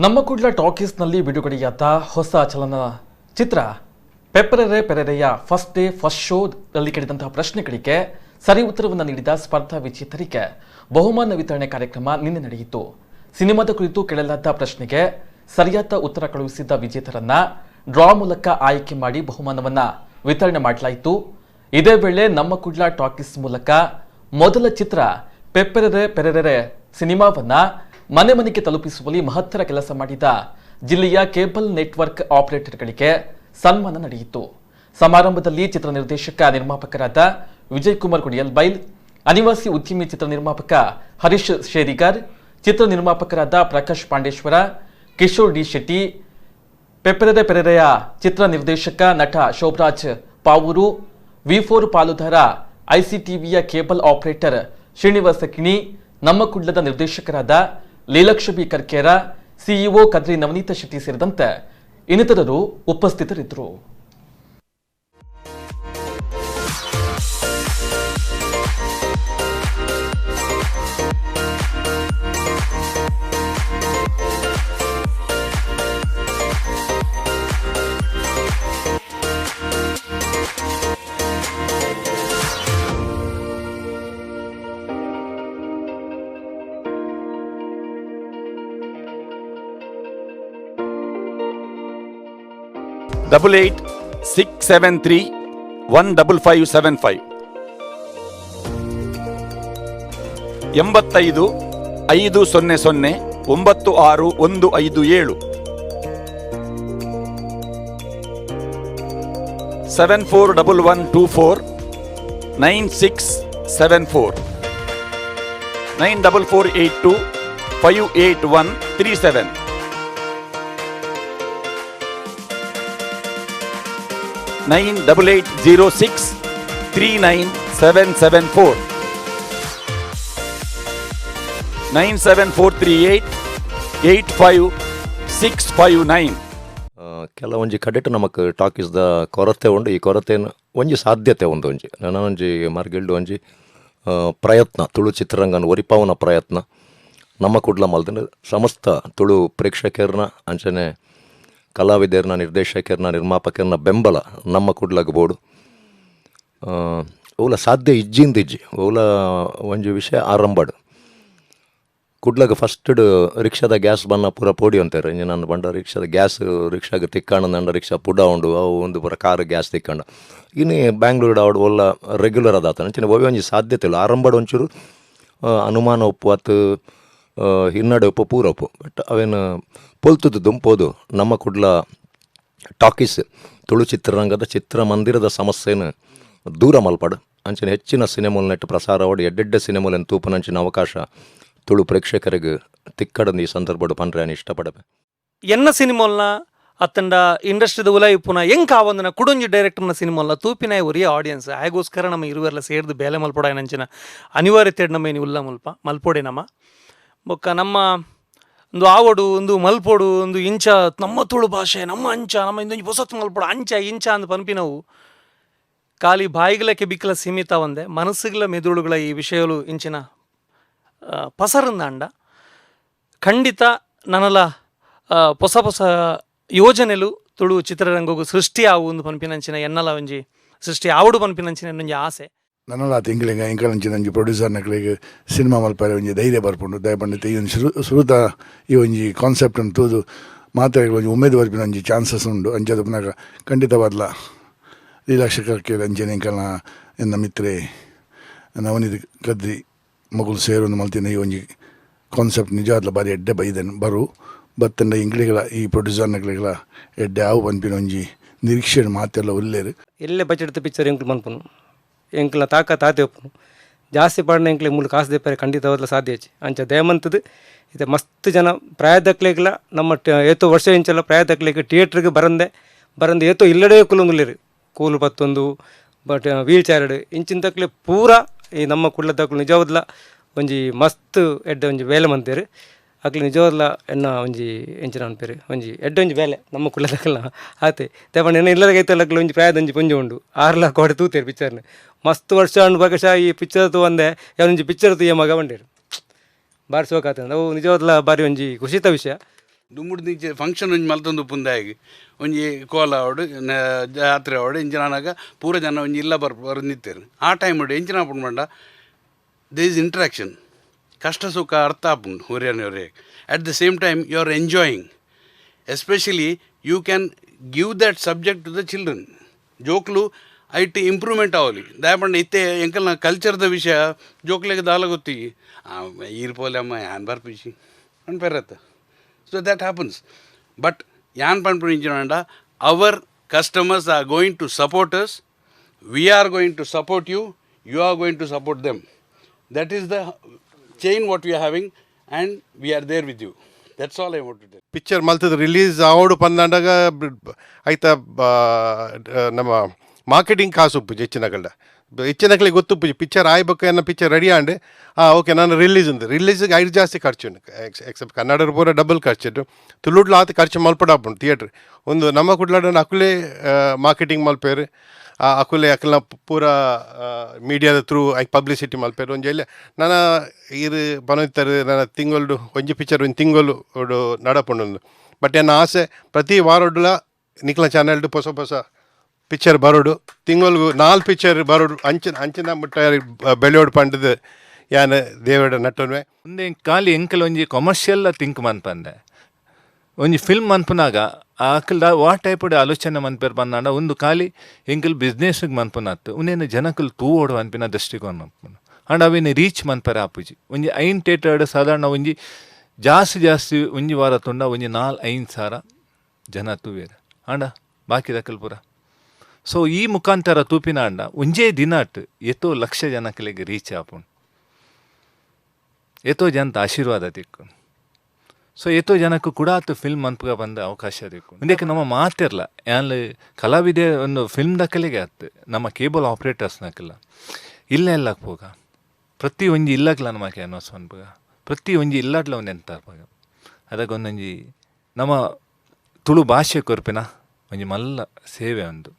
ನಮ್ಮ ಕುಡ್ಲ ಟಾಕೀಸ್ನಲ್ಲಿ ಬಿಡುಗಡೆಯಾದ ಹೊಸ ಚಲನಚಿತ್ರ ಪೆಪ್ಪರೆರೆ ಪೆರೆರೆಯ first day first ಶೋದಲ್ಲಿ ಕೇಳಿದಂತಹ ಪ್ರಶ್ನೆಗಳಿಗೆ ಸರಿ ಉತ್ತರವನ್ನು ನೀಡಿದ ಸ್ಪರ್ಧಾ ವಿಜೇತರಿಗೆ ಬಹುಮಾನ ವಿತರಣೆ ಕಾರ್ಯಕ್ರಮ ನಿನ್ನೆ ನಡೆಯಿತು. ಸಿನಿಮಾದ ಕುರಿತು ಕೇಳಲಾದ ಪ್ರಶ್ನೆಗೆ ಸರಿಯಾದ ಉತ್ತರ ಕಳುಹಿಸಿದ ವಿಜೇತರನ್ನ ಡ್ರಾ ಮೂಲಕ ಆಯ್ಕೆ ಮಾಡಿ ಬಹುಮಾನವನ್ನ ವಿತರಣೆ ಮಾಡಲಾಯಿತು. ಇದೇ ವೇಳೆ ನಮ್ಮ ಕುಡ್ಲ ಟಾಕೀಸ್ ಮೂಲಕ ಮೊದಲ ಚಿತ್ರ ಪೆಪ್ಪರೆರೆ ಪೆರೆರೆ ಸಿನಿಮಾವನ್ನ ಮನೆ ಮನೆಗೆ ತಲುಪಿಸುವಲ್ಲಿ ಮಹತ್ತರ ಕೆಲಸ ಮಾಡಿದ ಜಿಲ್ಲೆಯ ಕೇಬಲ್ ನೆಟ್ವರ್ಕ್ ಆಪರೇಟರ್ಗಳಿಗೆ ಸನ್ಮಾನ ನಡೆಯಿತು. ಸಮಾರಂಭದಲ್ಲಿ ಚಿತ್ರ ನಿರ್ದೇಶಕ ನಿರ್ಮಾಪಕರಾದ ವಿಜಯ್ ಕುಮಾರ್ ಕೊಡಿಯಲ್ಬೈಲ್, ಅನಿವಾಸಿ ಉದ್ಯಮಿ ಚಿತ್ರ ನಿರ್ಮಾಪಕ ಹರೀಶ್ ಶೇರಿಗಾರ್, ಚಿತ್ರ ನಿರ್ಮಾಪಕರಾದ ಪ್ರಕಾಶ್ ಪಾಂಡೇಶ್ವರ, ಕಿಶೋರ್ ಡಿ ಶೆಟ್ಟಿ, ಪೆಪ್ಪರೆರೆ ಪೆರೆರೆಯ ಚಿತ್ರ ನಿರ್ದೇಶಕ ನಟ ಶೋಭರಾಜ್ ಪಾವೂರು, ವಿ4 ಪಾಲುದಾರ ಐಸಿಟಿವಿಯ ಕೇಬಲ್ ಆಪರೇಟರ್ ಶ್ರೀನಿವಾಸ ಕಿಣಿ, ನಮ್ಮ ಕುಡ್ಲದ ನಿರ್ದೇಶಕರಾದ ಲೀಲಕ್ಷಬಿ ಕರ್ಕೇರ, ಸಿಇಒ ಕದ್ರಿ ನವನೀತ ಶೆಟ್ಟಿ ಸೇರಿದಂತೆ ಇನ್ನಿತರರು ಉಪಸ್ಥಿತರಿದ್ದರು. 8867 3 1 55 7 5 85 5 0 0 9 6 1 5 7 7 4 1 1 2 4 9 6 7 4 9 4 4 8 2 5 8 1 3 7 9 8 8 0 6 3 9 7 7 4 9 7 4 3 8 8 5 6 5 9. ಕೆಲವೊಂಜಿ ಕಡೆಟ್ ನಮಕ್ ಟಾಕೀಸ್ದ ಕೊರತೆ ಉಂಡು. ಈ ಕೊರತೆಯನ್ನು ಒಂಜಿ ಸಾಧ್ಯತೆ ಉಂಡು. ಒಂಜಿ ನನ ಒಂಜಿ ಮರ್ಗಿಲ್ಡು ಒಂಜಿ ಪ್ರಯತ್ನ, ತುಳು ಚಿತ್ರರಂಗನ ಒರಿಪಾವನ ಪ್ರಯತ್ನ ನಮ್ಮ ಕುಡ್ಲ ಮಲ್ತಂಡ ಸಮಸ್ತ ತುಳು ಪ್ರೇಕ್ಷಕರ್ನ ಅಂಚನೆ ಕಲಾವಿದರ್ನ, ನಿರ್ದೇಶಕರ್ನ, ನಿರ್ಮಾಪಕರ್ನ ಬೆಂಬಲ ನಮ್ಮ ಕುಡ್ಲಗ್ ಬೋಡು. ಓಲ ಸಾಧ್ಯ ಇಜ್ಜಿಂದ ಇಜ್ಜಿ, ಓಲ ಒಂಜಿ ವಿಷಯ ಆರಂಭಡ್ ಕುಡ್ಲಗ ಫಸ್ಟ್ ರಿಕ್ಷಾದ ಗ್ಯಾಸ್ ಬನ್ನ ಪೂರ ಪೋಡಿ ಅಂತಾರೆ. ಇಂಜಿನ್ ನನ್ನ ಬಂಡ ರಿಕ್ಷಾದ ಗ್ಯಾಸ್ ರಿಕ್ಷಾಗ ತಿಕ್ಕಂಡ ನಂಡ ರಿಕ್ಷಾ ಪುಡ ಉಂಡು, ಅವು ಒಂದು ಪೂರ ಕಾರ್ ಗ್ಯಾಸ್ ತಿಕ್ಕಂಡ. ಇನ್ನು ಬ್ಯಾಂಗ್ಳೂರು ಆವಡ್ ಒಲ್ಲ ರೆಗ್ಯುಲರ್ ಅದಾತನ ಅಂಚಿನ ಒವ್ವೆ ಒಂಜಿ ಸಾಧ್ಯತೆ ಇಲ್ಲ. ಆರಂಭಡ್ ಒಂಚೂರು ಅನುಮಾನ ಒಪ್ಪು ಅತ್ತು ಹಿನ್ನಡೆ ಒಪ್ಪು ಪೂರ ಒಪ್ಪು, ಬಟ್ ಅವೇನು ಪೊಲ್ತುದು ದುಂಪೋದು ನಮ್ಮ ಕುಡ್ಲ ಟಾಕೀಸ್ ತುಳು ಚಿತ್ರರಂಗದ ಚಿತ್ರಮಂದಿರದ ಸಮಸ್ಯೆನ ದೂರ ಮಲ್ಪಡು. ಅಂಚಿನ ಹೆಚ್ಚಿನ ಸಿನಿಮೋಲ್ ನೆಟ್ ಪ್ರಸಾರ ಆವಡ್, ಎಡ್ಡೆಡ್ಡೆ ಸಿನಿಮೋಲೆನ್ ತೂಪುನಂಚಿನ ಅವಕಾಶ ತುಳು ಪ್ರೇಕ್ಷಕರಿಗೆ ತಿಕ್ಕಡಂದು ಈ ಸಂದರ್ಭಡ್ ಪನ್ರೆ ಆನ್ ಇಷ್ಟಪಡಪೆ. ಎನ್ನ ಸಿನಿಮೋಲ್ನ ಅತ್ತಂಡ ಇಂಡಸ್ಟ್ರಿದ ಉಲ ಇಪ್ಪುನ ಎಂಕ್ ಆವಂದನ ಕುಡೊಂಜಿ ಡೈರೆಕ್ಟರ್ನ ಸಿನಿಮೋಲ್ನ ತೂಪಿನ ಒರಿಯ ಆಡಿಯನ್ಸ್ ಆಗೋಸ್ಕರ ನಮ್ಮ ಇರುವೆಲ್ಲ ಸೇರ್ದು ಬೇಲೆ ಮಲ್ಪೊಡ ನಂಚಿನ ಅನಿವಾರ್ಯತೆ ನಮ್ಮ ಏನು ಉಲ್ಲ ಮುಲ್ಪ ಮಲ್ಪೊಡೆ ನಮ್ಮ ಬೊಕ್ಕ ನಮ್ಮ ಒಂದು ಆವಡು ಒಂದು ಮಲ್ಪೊಡು ಒಂದು ಇಂಚ ನಮ್ಮ ತುಳು ಭಾಷೆ ನಮ್ಮ ಅಂಚ ನಮ್ಮ ಇಂದೊಂಜಿ ಪೊಸತ್ ಮಲ್ಪೊಡು ಅಂಚ ಇಂಚ ಅಂದ್ ಪನ್ಪಿನವು ಖಾಲಿ ಬಾಯಿಗಳಕ್ಕೆ ಬಿಕ್ಕಲ ಸೀಮಿತ ಒಂದೆ ಮನಸ್ಸುಗಳ ಮೆದುಳುಗಳ ಈ ವಿಷಯಗಳು ಇಂಚಿನ ಪಸರಂದಾಂಡ ಖಂಡಿತ ನನಲ ಹೊಸ ಹೊಸ ಯೋಜನೆಲು ತುಳು ಚಿತ್ರರಂಗಗೂ ಸೃಷ್ಟಿ ಆವು ಒಂದು ಪನ್ಪಿನಂಚಿನ ಎನ್ನಲ ಒಂಜಿ ಸೃಷ್ಟಿ ಆವಡು ಪನ್ಪಿನಂಚಿನ ಎನ್ನೊಂಜಿ ಆಸೆ. ನನಲ ತಿಂಗಳಿಗೆ ಎಂಕಲಂಚಿನ ಒಂಜಿ ಪ್ರೊಡ್ಯೂಸರ್ ನಕ್ಲೆಗ್ ಸಿನಿಮಾ ಮಲ್ಪರೆ ಒಂಜಿ ಧೈರ್ಯ ಬರ್ಪುಂಡು. ದಯಪಂಡಿತ ಈ ಒಂಜಿ ಸುರುತ ಈ ಒಂಜಿ ಕಾನ್ಸೆಪ್ಟ್ ತೂದು ಮಾತೆರೆಗ್ಲ ಒಂಜಿ ಉಮೇದ್ ಬರ್ಪಿನ ಒಂಜಿ ಚಾನ್ಸಸ್ ಉಂಡು. ಅಂಚಾದ್ ಉಪ್ಪುನಗ ಖಂಡಿತವಾದ್ಲ ಲೀಲಾಕ್ಷ ಕರ್ಕೇರ್ ಅಂಚನೆ ಎಂಕಲ್ನ ಎನ್ನ ಮಿತ್ರೆ ನವನೀತ್ ಕದ್ರಿ ಮೊಕುಲು ಸೇರೊಂದು ಮಲ್ತಿನ ಈ ಒಂಜಿ ಕಾನ್ಸೆಪ್ಟ್ ನಿಜವಾದ್ಲ ಬಾರಿ ಎಡ್ಡೆ ಬೈದನ್ ಬರು ಬತ್ತಂಡ ಎಂಕ್ಲೆಗ್ಲ ಈ ಪ್ರೊಡ್ಯೂಸರ್ ನಕ್ಲೆಗ್ಲ ಎಡ್ಡೆ ಆವು ಪನ್ಪಿನ ಒಂಜಿ ನಿರೀಕ್ಷೆ ಮಾತೆಲ್ಲ ಉಲ್ಲೇರು. ಎಲ್ಲೆ ಬಜೆಟ್ ಪಿಕ್ಚರ್ ಎಂಕ್ಲು ಮನ್ಪುನು ಎಂಕ್ಲ ತಾಕ ತಾತೆ ಉಪ್ಪುನು ಜಾಸ್ತಿ ಪಾಡನ ಎಂಕ್ಲೆ ಮೂಲು ಕಾಸು ದೆಪ್ಪರೆ ಖಂಡಿತವಾದ್ಲ ಸಾಧ್ಯ ಹೆಚ್ಚು. ಅಂಚ ದಯಮಂತದ್ದು ಇದು ಮಸ್ತ್ ಜನ ಪ್ರಾಯದಕ್ಲೆಗ್ಲ ನಮ್ಮ ಏತೋ ವರ್ಷ ಇಂಚೆಲ್ಲ ಪ್ರಾಯದಕ್ಲೆಗ್ ಥಿಯೇಟ್ರಿಗೆ ಬರಂದೆ ಬರಂದೆ ಏತೋ ಇಲ್ಲಡೆ ಕುಲೊಂದುಲ್ಲೆರ್ ಕೋಲು ಪತ್ತೊಂದು but wheel chair ಇಂಚಿನ ತಕ್ಲೆ ಪೂರ ಈ ನಮ್ಮ ಕುಡ್ಲದಕ್ಲು ನಿಜವಾದ್ಲ ಒಂಜಿ ಮಸ್ತ್ ಎಡ್ಡೆ ಒಂಜಿ ಬೇಲೆ ಮಂತೇರು. ಅಕ್ಲು ನಿಜವಾದ್ಲ ಎನ್ನ ಒಂಜಿ ಎಂಚಿನ ಅನ್ಪೇರು ಒಂಜಿ ಎಡ್ಡೆ ಒಂಜಿ ಬೇಲೆ ನಮ್ಮ ಕುಡ್ಲದಕ್ಲ ಆತೆ ತೇಪಂಡ ಎನ್ನ ಇಲ್ಲದ ಐತಲಕ್ಲು ಒಂಜಿ ಪ್ರಾಯದ ಒಂಜಿ ಪೊಂಜಿ ಉಂಡು ಆರ್ಲ ಕೋಡೆ ತೂತೇರು ಪಿಕ್ಚರ್ನ ಮಸ್ತ್ ವರ್ಷ ಅಂಡು ಬಕಶ ಈ ಪಿಕ್ಚರ್ ತೂವಂದೆ ಯಾವೊಂಜಿ ಪಿಕ್ಚರ್ ತೂಯ ಮಗ ಬಂಡೇರು ಬಾರಿ ಶೋಕ ಆತಂದು ಅವು ನಿಜವಾದ್ಲ ಬಾರಿ ಒಂಜಿ ಖುಷಿತ ವಿಷಯ. ದುಂಬುಡು ಫಂಕ್ಷನ್ ಒಂಜಿ ಮಲ್ತೊಂದು ಉಪ್ಪುಂದಾಗಿ ಒಂಜಿ ಕೋಲ ಆವಡ್, ಜಾತ್ರೆ ಆವಡ್, ಇಂಚಿನ ಆನಗ ಪೂರ ಜನ ಒಂಜಿ ಇಲ್ಲ ಬರೊಂದಿತ್ತೆರ್. ಆ ಟೈಮ್ ಎಂಚಿನ ಆಪುಂಡು ಪಂಡ there is interaction, ಕಷ್ಟ ಸುಖ ಅರ್ಥ ಆಪುಂಡು ಒರಿಯನ ಒರಿಯಗ್. At the same time you are enjoying. Especially you can give that subject to the children. ಜೋಕ್ಲು ಐಟ್ ಇಂಪ್ರೂವ್ಮೆಂಟ್ ಆವಲಿ. ದಾಯೆ ಪಂಡ ಇತ್ತೆ ಎಂಕಲ್ನ ಕಲ್ಚರ್ದ ವಿಷಯ ಜೋಕ್ಲೆಗ್ ದಾಲ ಗೊತ್ತಿ, ಈರ್ ಪೋಲೆ ಅಮ್ಮ ಯಾನ್ ಬರ್ಪಿಜಿ ಪನ್ಪೆರತ್ತ. So that happens. But ಯಾನ್ ಪನ್ಪುನ ಇಂಚಿನ ಪಂಡ our customers are going to support us, we are going to support you, you are going to support them. That is the chain what we are having, and we are there with you. That's all I want to tell. Picture ಮಲ್ತದ release ಆವೋಡು ಪಂದಾಂಡಗ ಐತ ನಮ್ಮ marketing ಕಾಸು ಉಪ್ಪುಜಿ ಹೆಚ್ಚಿನಕಲ್ಡ. ಹೆಚ್ಚಿನಕಲಿಗೆ ಗೊತ್ತುಪ್ಪುಜಿ picture ಆಯ್ಬೇಕು ಎನ್ನ picture ready ಆಂಡ್ okay ನಾನು release ಉಂದು ರಿಲೀಸ್ಗೆ ಐದು ಜಾಸ್ತಿ ಖರ್ಚು ಉಂಡು. ಎಕ್ಸೆಪ್ಟ್ ಕನ್ನಡ ಪೂರ ಡಬಲ್ ಖರ್ಚು, ತುಳುಡ್ಲ ಆತ ಖರ್ಚು ಮಲ್ಪಡಾಪುಂಡು ಥಿಯೇಟ್ರ್. ಒಂದು ನಮ್ಮ ಕುಡ್ಲಾಡ ಅಕುಲೇ ಮಾರ್ಕೆಟಿಂಗ್ ಮಲ್ಪೇರು, ಅಕುಲೆ ಅಕಲ್ನ ಪೂರ ಮೀಡಿಯಾದ ಥ್ರೂ ಐಕ್ ಪಬ್ಲಿಸಿಟಿ ಮಲ್ಪೇರು. ಒಂಜಿ ಎಲ್ಲ ನನ ಇರು ಪನೊಂತಾರೆ ನನ್ನ ತಿಂಗೊಲ್ಡು ಒಂಜಿ ಪಿಕ್ಚರ್ ಒಂಜಿ ತಿಂಗೊಲು ನಡಪುಂಡು. ಬಟ್ ಎನ್ನ ಆಸೆ ಪ್ರತಿ ವಾರೊಡ್ಲ ನಿಕ್ಲ ಚಾನೆಲ್ಡು ಹೊಸ ಹೊಸ ಪಿಕ್ಚರ್ ಬರೋಡು, ತಿಂಗೊಲ್ಗು ನಾಲ್ ಪಿಕ್ಚರ್ ಬರೋಡು, ಅಂಚಿನ ಅಂಚಿನ ಮುಟ್ಟ ಬೆಳೆಯೋಡು ಪಂಡದು ಯಾನ್ ದೇವಡ ನಟ್ಟೊನ್ವೆ. ಒಂದೆ ಖಾಲಿ ಎಂಕಲ್ ಒಂಜಿ ಕಮರ್ಷಿಯಲ್ ಥಿಂಕ್ ಮನ್ಪಂದೆ ಒಂಜಿ ಫಿಲ್ಮ್ ಮನ್ಪುನಾಗ ಆಕಲ್ದ ವಾ ಟೈಪ್ ಆಲೋಚನೆ ಮನ್ಪೇರ್ ಪಂದಾಂಡ ಒಂದು ಖಾಲಿ ಎಂಕಲ್ ಬಿಸ್ನೆಸ್ಗೆ ಮನ್ಪುನತ್ತು ಉಂದೇನು ಜನಕಲ್ ತೂವೋಡು ಅನ್ಪಿನ ದೃಷ್ಟಿಕೋನ ಮನ್ಪುನು. ಆಂಡ ಅವೇನು ರೀಚ್ ಮನ್ಪರೆ ಆಪುಜಿ. ಒಂಜಿ ಐನ್ ಥಿಯೇಟರ್ಡ್ ಸಾಧಾರಣ ಒಂಜಿ ಜಾಸ್ತಿ ಜಾಸ್ತಿ ಒಂಜಿ ವಾರ ತುಂಡ ಒಂಜಿ 4-5 ಸಾವಿರ ಜನ ತೂವೇರು. ಆಂಡ ಬಾಕಿದಕಲ್ ಪೂರ ಸೊ ಈ ಮುಖಾಂತರ ತೂಪಿನ ಅಂಡ ಒಂಜೇ ದಿನಾಟ್ ಏತೋ ಲಕ್ಷ ಜನಕಲಿಗೆ ರೀಚ್ ಆಪುಂಡು, ಏತೋ ಜನತ ಆಶೀರ್ವಾದ ತಿಕ್ಕು. ಸೊ ಏತೋ ಜನಕ್ಕೂ ಕೂಡ ಆತು ಫಿಲ್ಮ್ ಮನ್ಪುಗ ಬಂದ ಅವಕಾಶ ದಿಕ್ಕು. ಇಂದಕ್ಕೆ ನಮ್ಮ ಮಾತಿರ್ಲ ಯಾನ್ ಕಲಾವಿದೆ ಒಂದು ಫಿಲ್ಮ್ ದಕ್ಕಲಿಗೆ ಆತು ನಮ್ಮ ಕೇಬಲ್ ಆಪ್ರೇಟರ್ಸ್ ನಕಲ್ಲ ಇಲ್ಲ ಎಲ್ಲ ಪೋಗ ಪ್ರತಿ ಒಂಜಿ ಇಲ್ಲಗ್ಲ ನಮ್ಮ ಕ್ಯಾನ್ವಾಸ್ ಮನ್ಪುಗ ಪ್ರತಿ ಒಂಜಿ ಇಲ್ಲಾಡ್ಲ ಒಂದು ಎಂತ ಅದಕ್ಕೆ ಒಂದೊಂಜಿ ನಮ್ಮ ತುಳು ಭಾಷೆ ಕೊರ್ಪಿನ ಒಂಜಿ ಮಲ್ಲ ಸೇವೆ ಒಂದು.